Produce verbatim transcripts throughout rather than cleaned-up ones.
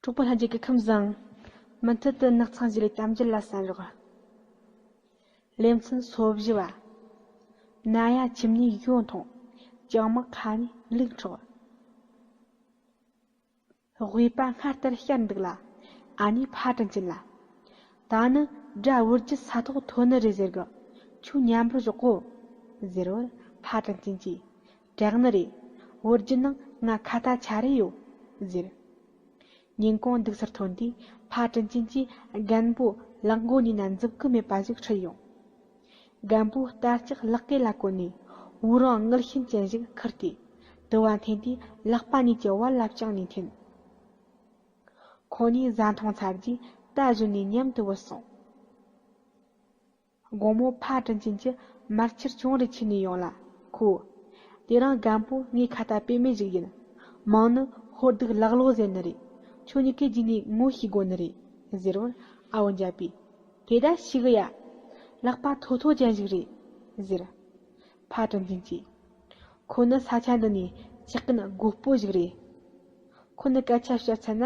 གྲོགས་པོ་ལྷན་རྒྱས་ཀྱི་ཁམས་བཟང་། མུ་མཐུད་དུ་ནགས་ཚང་བཞི་ལས་གཏམ་རྒྱུད་ལ་གསན་རོགས། ལེ་ཚན་སོ་བཞི་བ། ན་ཡ་ཁྱིམ་ནས་ཞོ་འཐུང་། ལྕང་མ་ཁ་ནས་ལུག་འཕྲོག་དབུས་པ་སྔར་ལྟར་བཤད་འདུག་ལ། ཨ་ནེ་ཕ་དྲིན་ཅན་ལ། ད་ནི་དགྲ་བོ་རྒྱུ་ས་ཐོག་ཐོན་ནི་རེད་ཟེར་གི། ཁྱོད་མཉམ་པར་ཞོག་གོ། ཟེར་བར་ཕ་དྲིན་ཅན་གྱིས། དྲག་ནི་རེད། བོ་རྒྱུ་ནང་ང་ཁ་ཏ་ཆ་རེ་ཡོད། ཟེར། ཉིན་གུང་འདུག་སར་ཐོན་དུས་ཕ་དྲིན་ཅན་གྱིས་རྒན་པོ་ལག་མགོ་ནས་ན་འཛུབ་གི་མེད་པ་ཞིག་ཁྲིད་ཡོང་། རྒན་པོ་རྟ་ལྕག་ལག་སྐེ་ལ་བཀོན་ནས་བོ་རང་ངུལ་ཤན་ཅན་ཞིག་ཁུར་ཏེ། དུ་བ་འཐེན་དུས་ལག་པ་གཉིས་ཀྱི་བར་ལ་བཅངས་ནས་འཐེན། ཁོ་གཉིས་བཟའ་འཐུང་ཚར་རྗེས་རྟ་བཞོན་ནས་མཉམ་དུ་བུད་སོང་། དགོང་མོ་ཕ་དྲིན་ཅན་གྱི་མར་ཕྱིར་ཅུང་རེ་ཁྱེར་ནས་ཡོང་ལ་ཁོས། དེ་རིང་རྒན་པོ་ངའི་ཁ་ཏ་དཔེ་མེད་ཞིག་ཡིན། མིང་ནི་ཧོར་སྡུག་ལག་ལོ་ཟེར་ནི་རེད། ཁྱོད་གཉིས་ཀས་རྗེས་ནས་ངོ་ཤེས་དགོས་ནི་རེད། ཟེར་བར་ཨ་བོ་འཇའ་པས། དེ་ད་ཤེས་གི་ཡ། ལག་པ་མཐོ་མཐོ་ཅན་ཞིག་རེད། ཟེར། ཕ་དྲིན་ཅན་གྱིས། ཁོ་ནི་ས་ཆ་འདི་ནས་ཇག་རྐུན་རྒོད་པོ་ཞིག་རེད། ཁོ་ནི་སྐད་ཆ་བཤད་ཚར་ན།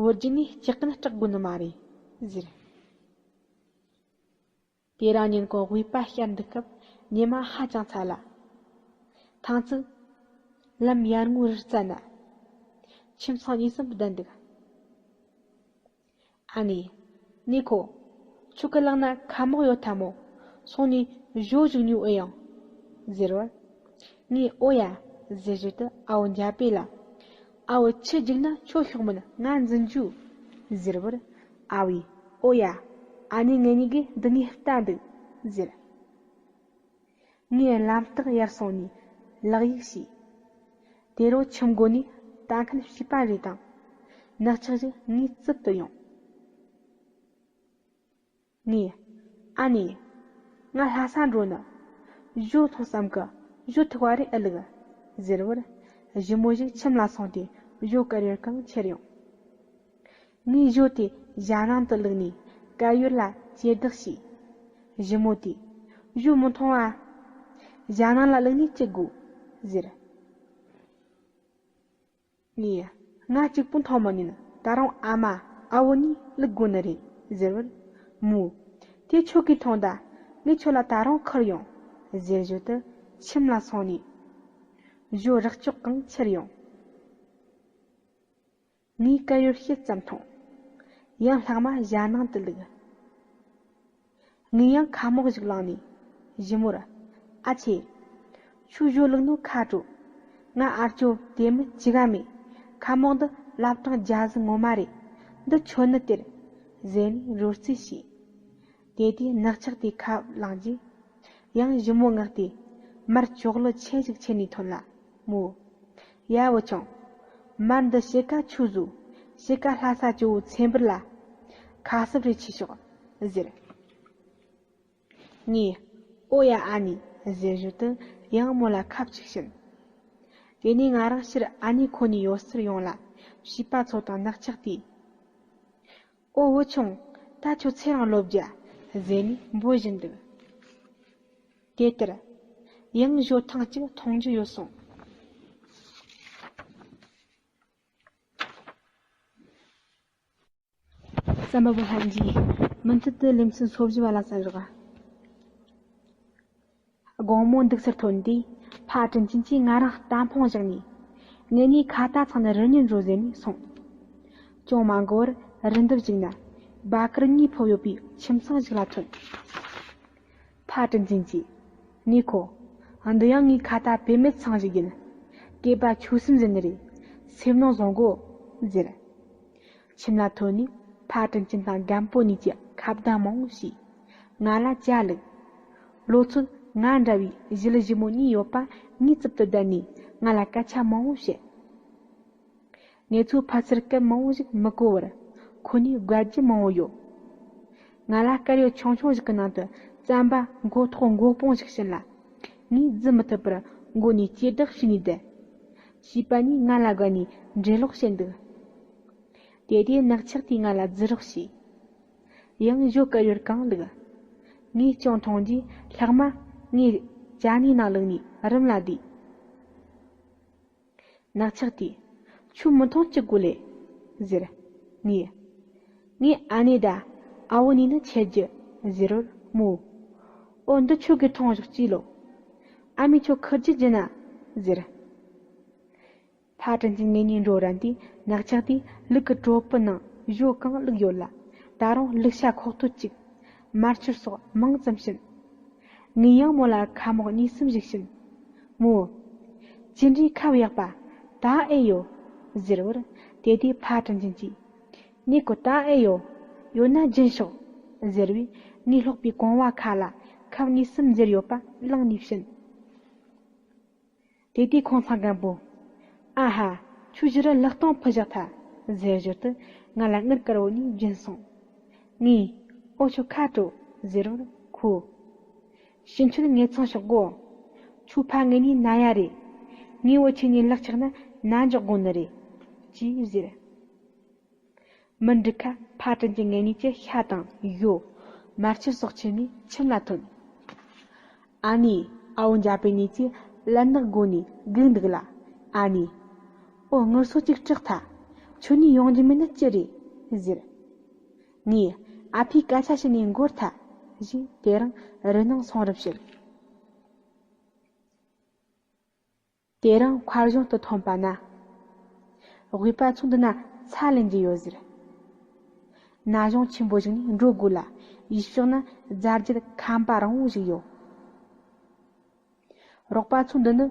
བོ་རྒྱུ་ནས་ཇག་རྐུན་སྐྲག་དགོས་ནི་མ་རེད། ཟེར། དེ་རིང་ཉིན་གུང་དབུས་པ་བཤད་འདུག་སྐབས་ཉི་མ་ཧ་ཅང་ཚ་ལ། ཐང་ཚིག་ལམ་ཡར་ངོའི་རི་རྩ་ན། ཁྱིམ་ཚང་གཉིས་གསུམ་བསྡད་འདུག་ཨ་ནེ། ནེ་ཁོ། ཁྱོད་ཀྱི་ལག་ན་ཁ་མོག་ཡོད་ཐལ་མོ། སོང་ནས་ཞོ་ཞིག་ཉོས་ཨེ་ཡོང་། ཟེར་བར། ངས་ཨོ་ཡ། ཟེར་ཞོར་དུ་ཨ་བོ་འཇའ་པེ་ལ། ཨ་བོ་ཁྱི་རྒྱུག་ན་ཁྱོད་ཤོག་མིན་ང་འཛིན་རྒྱུ། ཟེར་བར། ཨ་བས། ཨོ་ཡ། ཨ་ནེ་ངེད་གཉིས་ཀས་འདི་ནས་ལྟ་འདུག་ཟེར། ངས་ལམ་ཐག་ཡར་སོང་ནས་ལག་གཡུག་བྱས། དེ་རུ་ཁྱིམ་སྒོ་ནས་ལྟ་མཁན་བྱིས་པ་རེ་དང་། ནག་ཆག་ཞིག་ངའི་རྩིབ་ཏུ་ཡོང་། ངས། ཨ་ནེ། ང་ལྷ་ས་འགྲོ་ནི། ཞོ་འཐུང་བསམ་གི། ཞོ་ཐུག་པ་རེ་ཨེ་ལུག་ཟེར་བར། ཞི་མོ་ཞིག་ཁྱིམ་ལ་སོང་སྟེ་ཞོ་དཀར་ཡོལ་གང་ཁྱེར་ཡོང་། ངས་ཞོ་དེ་ཞྭ་ནང་དུ་བླུགས་ནས་དཀར་ཡོལ་ལ་ཅེ་བདག་བྱས། ཞི་མོ་དེས། ཞོ་མི་འཐུང་ཨ། ཞྭ་ནང་ལ་བླུགས་ནས་ཅི་དགོས། ཟེར། ངས། ང་གཅིག་པུ་འཐུང་མི་ཉན། ད་རུང་ཨ་མ་ཨ་བོ་གཉིས་བླུག་དགོས་ནི་རེད། ཟེར་བར། མོས། དེ་ཁྱོད་ཀྱིས་འཐུང་ད། ངས་ཁྱོད་ལ་ད་རུང་ཁུར་ཡོང་། ཟེར་ཞོར་དུ་ཁྱིམ་ལ་སོང་ནས། ཞོ་རག་ཅོག་གང་ཁྱེར་ཡོང་། ངས་དཀར་ཡོལ་ཕྱེད་ཙམ་འཐུང་། ཡང་ལྷག་མ་ཞྭ་ནང་དུ་བླུགས། ངས་ཡང་ཁ་མོག་ཞིག་བླངས་ནས་ཞི་མོར། ཨ་ཆེ། ཁྱོད་ཞོ་བླུགས་ནོ་ཁ་དྲོ། ང་ཨར་ཅོ་དེ་མི་ཅི་ག་མེད། ཁ་མོག་འདི་བླ་བྲང་རྒྱ་གཟུགས་ངོ་མ་རེད། འདི་ཁྱོད་ནི་སྟེར། ཟེར་ནས་རོལ་རྩེད་བྱས། དེ་དུས་ནག་ཆག་དེ་ཁ་བླངས་རྗེས། ཡང་ཞི་མོ་མངགས་ཏེ་མར་ཅོག་ལི་ཆེ་ཞིག་ཁྱེར་ནས་ཐོན་ལ། མོས། ཡ་བུ་ཆུང་། མར་འདི་ཕྱེད་ཀ་ཁྱོད་ཟོས། ཕྱེད་ཀ་ལྷ་ས་ཇོ་བོ་ཚེ་འབུལ་ལ། ཁ་གསབ་རེ་བྱས་ཤོག་ཟེར། ངས། ཨོ་ཡ་ཨ་ནེ། ཟེར་ཞོར་དུ་ཡང་མོ་ལ་ཁ་ཅིག་བྱིན། དེ་ནས་ང་རང་ཕྱིར་ཨ་ནེ་ཁོ་ནས་ཡོད་སར་ཡོང་ལ། བྱིས་པ་ཚོ་དང་ནག་ཆག་དེས། ཨོ་བུ་ཆུང་། ད་ཁྱོད་ཚེ་རིང་ལོ་བརྒྱ། ཟེར་ནས་འབོད་བཞིན་འདུག་དེ་ལྟར། ཡང་ཞོ་ཐེངས་གཅིག་འཐུང་རྒྱུ་ཡོད་སོང་། རྩོམ་པ་པོ་ལྷན་རྒྱས། མུ་མཐུད་དུ་ལེ་ཚན་སོ་བཞི་བ་ལ་གསན་རོགས། དགོང་མོ་འདུག་སར་ཐོན་དུས་ཕ་དྲིན་ཅན་གྱིས་ང་རང་རྟ་འཕོང་བཞག་ནས། ངེད་གཉིས་ཁ་ཏ་ཚང་ནས་རི་ཉིལ་འགྲོ་ཟེར་ནས་སོང་། ཅུང་མ་འགོར་བར་རི་འདབས་ཤིག་ན་སྦ་ཀར་གཉིས་ཕོབ་ཡོད་པའི་ཁྱིམ་ཚང་ཞིག་ལ་ཐོན། ཕ་དྲིན་ཅན་གྱིས། ནེ་ཁོ། འདི་ཡང་ངའི་ཁ་ཏ་དཔེ་མེད་ཚང་ཞིག་ཡིན། སྐེད་པ་ཆོས་སེམས་ཟེར་ནི་རེད། སེམས་ནང་བཟང་གོ། ཟེར། ཁྱིམ་ལ་ཐོན་ནས་ཕ་དྲིན་ཅན་དང་རྒན་པོ་གཉིས་ཀྱིས་ཁ་བརྡ་མང་བོ་བྱས། ང་ལ་ཇ་བླུགས། ལོ་ཚོད་ང་འདྲ་བའི་ཞི་ལི་ཞི་མོ་གཉིས་ཡོད་པ་ངའི་རྩིབ་ཏུ་བསྡད་ནས་ང་ལ་སྐད་ཆ་མང་བོ་བཤད། ངེད་ཚོས་ཕ་སར་སྐད་མང་བོ་ཞིག་མི་གོ་བར་ཁོ་ནས་བརྒལ་རྒྱུ་མང་བོ་ཡོད། ང་ལ་དཀར་ཡོལ་ཆུང་ཆུང་ཞིག་གི་ནང་དུ་རྩམ་པ་མགོ་ཐོག་མགོ་སྤུངས་ཤིག་བྱིན་ལ། ངས་བརྫི་མི་ཐུབ་པར་མགོ་ནས་ལྕེ་བྲག་བྱས་ནས་བསྡད། བྱིས་པ་གཉིས་ང་ལ་དགའ་ནས་འགྲེ་ལོག་བྱེད་འདུག་དེ་དུས་ནག་ཆག་དེས་ང་ལ་རྫི་རོགས་བྱས། ཡང་ཞོ་དཀར་ཡོལ་གང་བླུགས། ངས་ཅུང་འཐུང་རྗེས་ལྷག་མ་ངས་ཇ་སྣེའི་ནང་བླུགས་ནས་རུམ་ལ་བསྡད། ནག་ཆག་དེས། ཁྱོད་མི་འཐུང་ཅི་དགོས་ལེ། ཟེར། ངས། ངས་ཨ་ནེ་ད་ཨ་བོ་གཉིས་ནི་ཆད་རྒྱུ་ཟེར་བར་མོས། ཨོ་འདི་ཁྱོད་ཀྱིས་མཐོང་བཞག་ཅི་ལོ། ཨ་མས་ཁྱོད་ཁུར་རྒྱུ་བགྱིད་ན་ཟེར། ཕ་དྲིན་ཅན་ངེད་གཉིས་འགྲོ་རན་དུས་ནག་ཆག་དེས་ལུག་གི་གྲོད་པའི་ནང་ཞོ་གང་བླུགས་ཡོད་ལ། ད་རུང་ལུག་ཤ་ཁོག་ཐོད་གཅིག་མར་ཆུར་སོགས་མང་ཙམ་བྱིན། ངས་ཡང་མོ་ལ་ཁ་མོག་གཉིས་གསུམ་ཞིག་བྱིན། མོས། ཅི་འདྲའི་ཁབ་ཡག་པ། ད་ཨེ་ཡོད། ཟེར་བར། དེ་དུས་ཕ་དྲིན་ཅན་གྱིས། ནི་ཀོ་ད་ཨེ་ཡོད། ཡོད་ན་སྦྱིན་ཤོག་ཟེར་བས་ངའི་སློག་པའི་གོང་བ་ཁ་ལ་ཁབ་གཉིས་གསུམ་འཛེར་ཡོད་པ་བླངས་ནས་བྱིན། དེ་དུས་ཁོང་ཚང་རྒན་པོས། ཨ་ཧ། ཁྱོད་ཞི་རུ་ལག་སྟོང་ཕུད་བཞག་ཐལ། ཟེར་ཞོར་དུ་ང་ལ་དངུལ་དཀར་བོ་གཉིས་སྦྱིན་སོང་། ངས། ཨོ་ཁྱོད་ཁ་དྲོ། ཟེར་བར་ཁོས། ཕྱི་མཆོད་ངེད་ཚང་ཞོག་གོ། ཁྱོད་ཕ་ངེད་གཉིས་ན་ཡ་རེད། ངའི་བུ་ཁྱེད་གཉིས་ལག་ཆགས་ན་ན་འཇོག་དགོས་ནི་རེད། ཅེས་ཟེར། མི་འགྲིག་ཁ་ཕ་དྲིན་ཅན་ངེད་གཉིས་ཀྱི་ཤ་དང་ཡོ། མར་ཆུ་སོགས་ཁྱེར་ནས་ཁྱིམ་ལ་ཐོན། ཨ་ནེ། ཨ་བོ་འཇའ་པེ་གཉིས་ཀྱིས་ལད་ནག་སྒོ་ནས་སྒུག་འདུག་ལ། ཨ་ནེ། ཨོ་དངུལ་སོ་གཅིག་སྐྲག་ཐལ། ཁྱོད་གཉིས་ཡོང་རྒྱུ་མེད་ན་ཅི་རེད། ཟེར། ངས་ཨ་ཕས་སྐད་ཆ་བཤད་ནས་འགོར་ཐལ། ཞེས་དེ་རིང་རི་ནང་སོང་རབས་བཤད། དེ་རིང་མཁར་གཞུང་དུ་ཐོན་པ་ན། དབུས་པ་ཚོ་འདི་ན་ཚྭ་ལེན་རྒྱུ་ཡོད་ཟེར། ན་གཞོང་ཆེན་པོ་ཞིག་ནས་འགྲོ་དགོས་ལ། ཡུལ་ཕྱོགས་ན་རྫ་རྒྱུད་ཁམས་པ་རིང་བོ་ཞིག་ཡོད། རོགས་པ་ཚོ་འདི་ནི་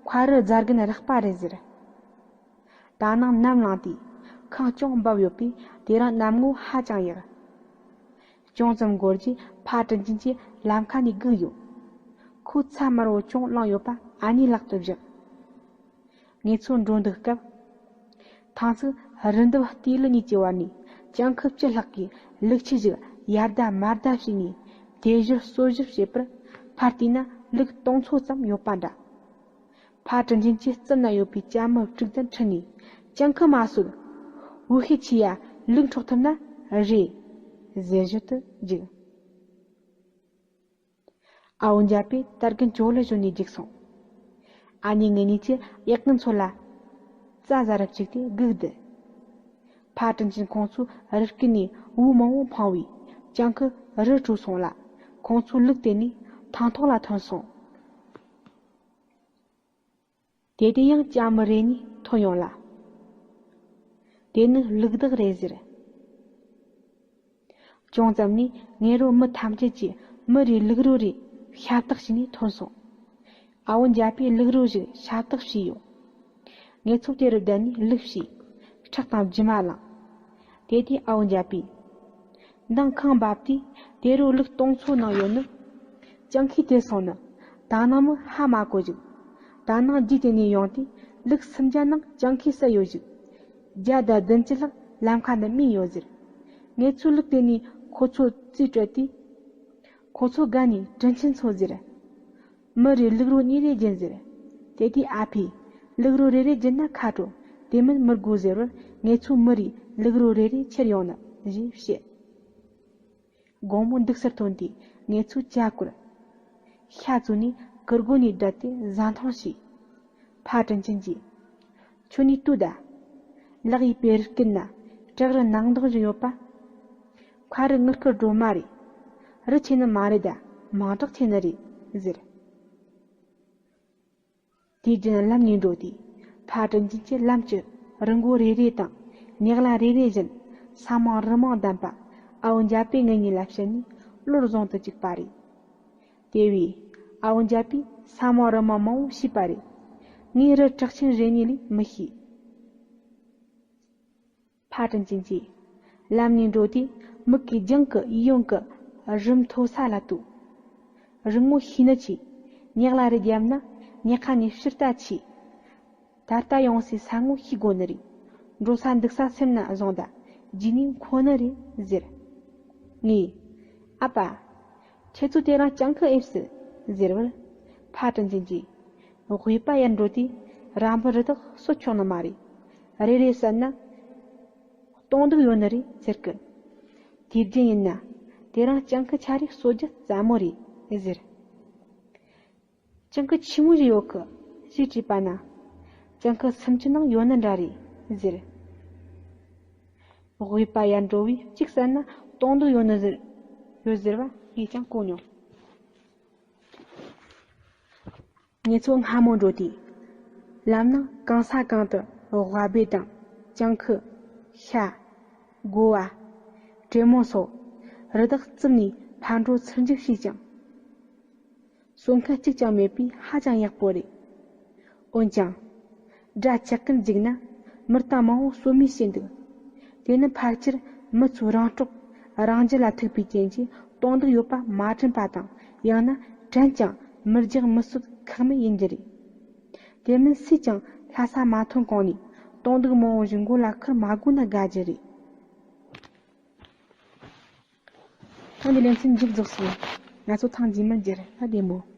མཁར་རི་རྫ་རྒན་རེག་པ་རེད་ཟེར། ད་ནངས་ནམ་ལངས་དུས་ཁངས་ཅུང་འབབ་ཡོད་པས་དེ་རིང་གནམ་ངོ་ཧ་ཅང་ཡག། ཅུང་ཙམ་འགོར་རྗེས་ཕ་དྲིན་ཅན་གྱིས་ལམ་ཁ་ནས་སྒུག་ཡོང་། ཁོས་ཚྭ་དམར་བོ་ཅུང་བླངས་ཡོད་པ་ཨ་ནེའི་ལག་ཏུ་བཞག། ངེད་ཚོ་འགྲོ་འདུག་སྐབས། ཐང་ཚིགས་རི་འདབས་སྟེ་ལི་གཉིས་ཀྱི་བར་ནས་གྱང་ཁུ་བཅུ་ལྷག་གིས་ལུག་ཁྱུ་ཞིག་ཡར་བརྡ་མར་བརྡ་བྱས་ནས་དེ་བཞུར་ཚོ་བཞུར་བྱེད་པར། ཕར་བལྟས་ན་ལུག་སྟོང་ཚོ་ཙམ་ཡོད་པ་འདྲ། ཕ་དྲིན་ཅན་གྱི་རྩིབ་ན་ཡོད་པའི་ལྕགས་མི་དྲུག་དང་ཁྲིད་ནས་གྱང་ཁུ་མ་ཟོས། འུ་ཤེད་ཆེ་ཡ་ལུག་འཕྲོག་ཐུབ་ན་རེད། ཟེར་ཞོར་དུ་རྒྱུགས། ཨ་བོ་འཇའ་པེ་དར་གིན་ཇོ་ལ་ཞོན་ནས་རྒྱུགས་སོང་། ཨ་ནེ་ངེད་གཉིས་ཀྱིས་གཡག་རྒན་ཚོ་ལ་རྩྭ་ཟ་རབས་བཅུག་སྟེ་སྒུག་བསྡད། ཕ་དྲིན་ཅན་ཁོང་ཚོའི་རི་སྐེད་ནས་འུ་མང་བོ་འཕངས་པས་གྱང་ཁུ་རི་བྲོས་སོང་ལ། ཁོང་ཚོའི་ལུག་དེད་ནས་ཐང་ཐོག་ལ་ཐོན་སོང་། དེ་དུས་ཡང་ལྕགས་མི་རེ་གཉིས་ཐོན་ཡོང་ལ། དེ་ནི་ལུག་བདག་རེད་ཟེར། ཅུང་ཙམ་ནས་ངེད་རོ་མི་ཐམས་ཅད་ཀྱིས་མི་རེའི་ལུག་རོ་རེ་ཤ་སྟག་བྱས་ནས་ཐོན་སོང་། ཨ་བོ་འཇའ་པེས་ལུག་རོ་ཞིག་ཤ་སྟག་བྱས་ཡོད། ངེད་ཚོ་དེ་རུ་བསྡད་ནས་ལུག་བྱས། ཁྲག་དང་རྒྱུ་མ་བླངས། དེ་དུས་ཨ་བོ་འཇའ་པེས། མདང་ཁང་འབབ་དུས་དེ་རུ་ལུག་སྟོང་ཚོ་ནང་ཡོད་ནི། གྱང་ཁུས་དེད་སོང་ནི། ད་ནངས་མི་ཧ་མ་གོ་ཞིག། ད་ནངས་རྗེས་དེད་ནས་ཡོང་དུས་ལུག་སུམ་བརྒྱ་ནང་གྱང་ཁུས་བསད་ཡོད་ཞིག། བརྒྱ་དང་བདུན་ཅུ་ལྷག་ལམ་ཁ་ན་རྨས་ཡོད་ཟེར། ངེད་ཚོས་ལུག་དེད་ནས་ཁོ་ཚོ་རྩིས་སྤྲད་དུས། ཁོ་ཚོ་དགའ་ནས་དྲིན་ཆེན་ཚོ་ཟེར། མི་རེར་ལུག་རོ་གཉིས་རེ་སྦྱིན་ཟེར། དེ་དུས་ཨ་ཕས། ལུག་རོ་རེ་རེ་སྦྱིན་ན་ཁ་དྲོ། དེ་མིན་མི་དགོས་ཟེར་བར་ངེད་ཚོ་མི་རེས་ལུག་རོ་རེ་རེ་ཁྱེར་ཡོང་ནི་ཞེས་བཤད། དགོང་མོ་འདུག་སར་ཐོན་དུས་ངེད་ཚོས་ཇ་བསྐོལ། ཤ་བཙོས་ནས་གུར་སྒོ་ནས་བསྡད་དེ་བཟའ་འཐུང་བྱས། ཕ་དྲིན་ཆེན་གྱིས། ཁྱོད་གཉིས་ལྟོས་དང་། ལག་གཡས་པའི་རི་སྐེད་ན་བྲག་རི་ནག་འདོགས་བཞིན་ཡོད་པ། མཁར་རི་དངུལ་དཀར་སྒྲོལ་མ་རེད། རི་ཆེ་ནི་མ་རེད་དང་མིང་གྲགས་ཆེ་ནི་རེད་ཟེར། དུས་རྒྱུན་ལམ་ནས་འགྲོ་དུས་ཕ་དྲིན་ཆེན་གྱིས་ལམ་གྱི་རི་མགོ་རེ་རེ་དང་ཉག་ལ་རེ་རེ་བཞིན་ས་མིང་རི་མིང་ལྡན་པ་ཨ་བོ་འཇའ་པེ་ངེད་གཉིས་ལ་བཤད་ནས་བློར་བཟུང་དུ་བཅུག་པ་རེད། དེ་བས་ཨ་བོ་འཇའ་པས་ས་མིང་རི་མིང་མང་བོ་ཤེས་པ་རེད། ངས་རི་གྲགས་ཆེན་རེ་གཉིས་ལས་མི་ཤེས། ཕ་དྲིན་ཅན་གྱིས། ལམ་ནས་འགྲོ་དུས་མིག་གིས་རྒྱང་གི་ཡིད་འོང་གི་རི་མཐོ་ས་ལ་ལྟོས། རི་ངོ་ཤེས་ནི་ཆེ། ཉག་ལ་རེ་བརྒྱབ་ན་ཉག་ཁ་ནས་ཕྱིར་ལྟ་ཆེ། ད་ལྟ་ཡོང་སའི་ས་ངོ་ཤེས་དགོས་ནི་རེད། འགྲོ་ས་འདུག་ས་སེམས་ན་བཟུང་ད་རྗེས་ནས་འཁོར་ནི་རེད་ཟེར། ངས། ཨ་ཕ། ཁྱེད་ཚོ་དེ་རིང་གྱང་ཁུ་ཨེ་བསད་ཟེར་བར། ཕ་དྲིན་ཅན་གྱིས། དབུས་པ་ཡར་འགྲོ་དུས་ར་འབུ་རི་དྭགས་གསོད་ཆོག་ནི་མ་རེད། རེ་རེ་བསད་ན་སྟོང་སྡུག་ཡོད་ནི་རེད་ཟེར་གི། དུས་རྒྱུན་ཡིན་ན་དེ་རིང་གྱང་ཁུ་ཆ་རེ་གསོད་རྒྱུ་སླ་མོ་རེད་ཟེར། གྱང་ཁུ་ཆི་མོ་ཞིག་ཡོད་གི་ཞེས་དྲིས་པ་ན། གྱང་ཁུ་སུམ་ཅུ་ནང་ཡོད་ནི་འདྲ་རེད་ཟེར། དབུས་པ་ཡར་འགྲོ་བས་གཅིག་བསད་ན་དོན་དག་ཡོད་ནི་ཟེར་ཡོད་ཟེར་བ་ངས་ཀྱང་གོ་མྱོང་། ངེད་ཚོ་སྔ་མོ་འགྲོ་དུས། ལམ་ནང་གང་ས་གང་དུ་ཝ་སྦེ་དང་། ཅང་ཁུ། ཤ། དགོ་བ། བྲེ་མོ་སོགས་རི་དྭགས་རྩིབ་ནས་ཕར་འགྲོ་ཚུར་འཇུག་བྱས་ཀྱང་། གསོན་མཁན་གཅིག་ཀྱང་མེད་པས་ཧ་ཅང་ཡག་པོ་རེད། འོན་ཀྱང་། དགྲ་ཇག་གིར་འཇིགས་ན་མི་གཏམ་མང་བོ་གསོད་མེད་བྱེད་འདུག་དེ་ནི་ཕལ་ཆེར་མི་ཚོའི་རང་སྲོག་རང་རྒྱུད་ལ་ཐུག་པའི་རྐྱེན་གྱིས་དོན་དག་ཡོད་པ་མ་དྲན་པ་དང་། ཡང་ན་དྲན་ཀྱང་མི་རྒྱག་མི་གསོད་ཁག་མེད་ཡིན་རྒྱུ་རེད། དེ་མིན་སུས་ཀྱང་ལྷ་ས་མ་ཐོན་གོང་ནས་དོན་དག་མང་བོ་ཞིག་མགོ་ལ་འཁུར་མ་དགོས་ན་དགའ་རྒྱུ་རེད། ཐེངས་འདིའི་ལེ་ཚན་མཇུག་རྫོགས་སོང་། ང་ཚོ་ཐེངས་རྗེས་མར་མཇལ། ད་བདེ་མོ།